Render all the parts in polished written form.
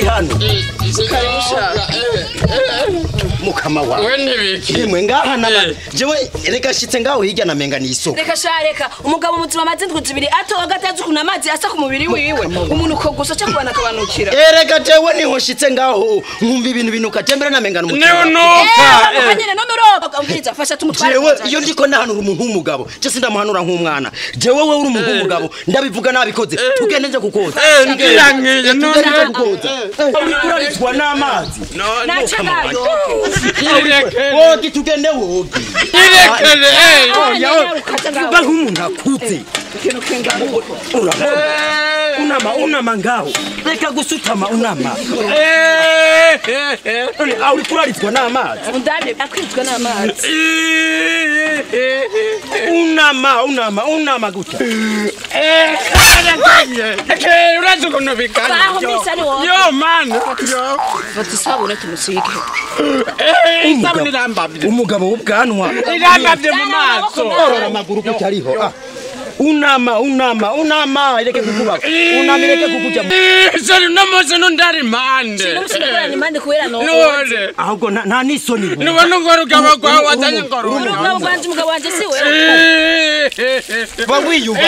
Hano mukama wawe we nibiki imwe ngaha na jewe reka shitse ngaho hirya namenga ni isoko reka shareka umugabo muzima amazi ndwi zibiri atoga atazi kuna amazi asa ku mubiri wiwe umuntu ko gusa cyo kubana kabanukira erega jewe niho shitse ngaho nkumva ibintu binuka jembere namenga n'umutima niunuka nyene none uroga umviriza fasha tumutware jewe iyo ndiko nahanura umuntu w'umugabo je sindamuhanura nk'umwana jewe wewe uri umuntu w'umugabo ndabivuga nabikoze tugende nje kukoza ngirangiye none kukoza uraritswa n'amazi naca nayo wogi tugende wogi irekere uba nk'umuntu akuze unama unama ngaho reka gusutama unama uri kuraritswa n'amazi undabye akwitswa n'amazi unama unama unama gutya urazi ukuntu bigana yo man fata isabune tumusige isabune irambavye umugabo w'ubwanwa irambavye mu maso orora amaguru gutya ariho unama unama unama ireke kukuba unama ireke kukuja sari no munsi nundari impande no munsi nundari impande kubera no ahubwo nta nisoni nubona ngo rugabo gwawe wazanye ngo urugabo gwanje umugabo wanje si wewe bawiyuba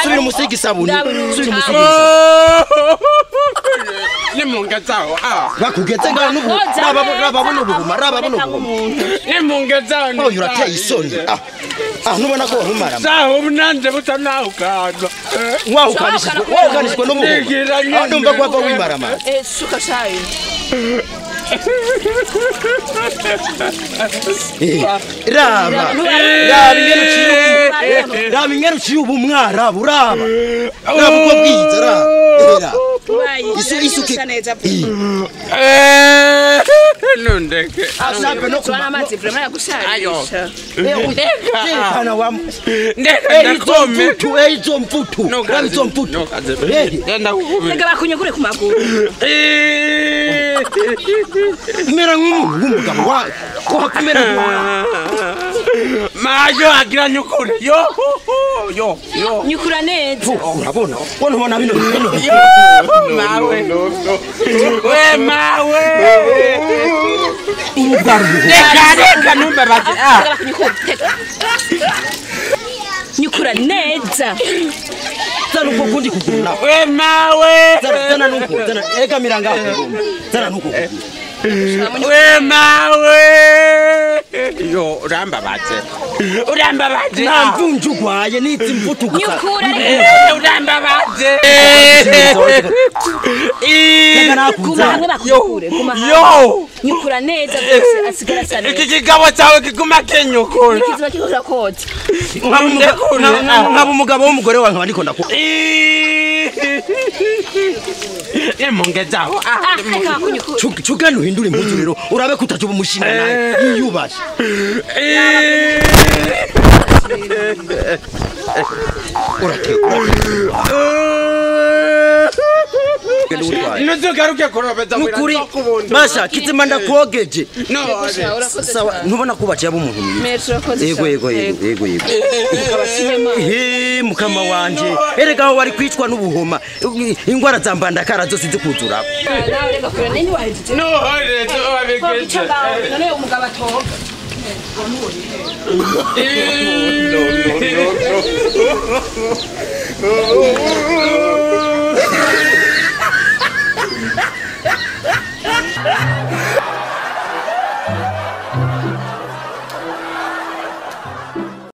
subira umusige isabuni subira umusige nimungezaho bakugeze ngaho n'ubu rababona ubuhuma rababona ubuhuma nimungezaho oyo urateye isoni nubona ko wahumara saho nanje buta nawukana wahukanishijwe n'ubuhuma ndumva ko wava wimaramara suka shayi raba raba ingene uciye ubu mwarabu raba raba uko bwiza raba isuke nundeke ashape no kuma amazi vraiment yagusharisha ndeka wa ndeka ndakome izo mfutu raba izo mfutu ndeka bakunyukure ku maguru mera nk'umuntu w'umugabo wa kumera mayo agira nyukure yo yo yo nyukura neza urabona wona ubona bino bino mawe we mawe reka reka numbabaze nyukura neza zana uko kundi kuguru nawe we mawe zana nuko zana ega miranga zana nuko we mawe yo urambabaze urambabaze nta mvunja ugwaye nitsi mvutu gusa nyukura urambabaze guma hamwe bakukure guma hamwe yo nyukura neza rwose asigara asa neza iki kigabo cyawe kiguma kinyukura kizima kikura koza nkaba umugabo w'umugore wawe nkaba ndiko ndakora nimungezaho cugana uhindure impuzu rero urabe ko utajuba umushinga nawe yiyubashe nuzugaruke kurobeza nukuri masha kizima ndakwogeje sawa ntubona ko baciye umuntu mwiza yego yego yego yego yego he mukama wanje erega aho wari kwicwa n'ubuhoma ingwara za mbandakara zose zikuzura nawe reka kure nini wahejeje no horezo wabigeje none umugabo atoga No no no.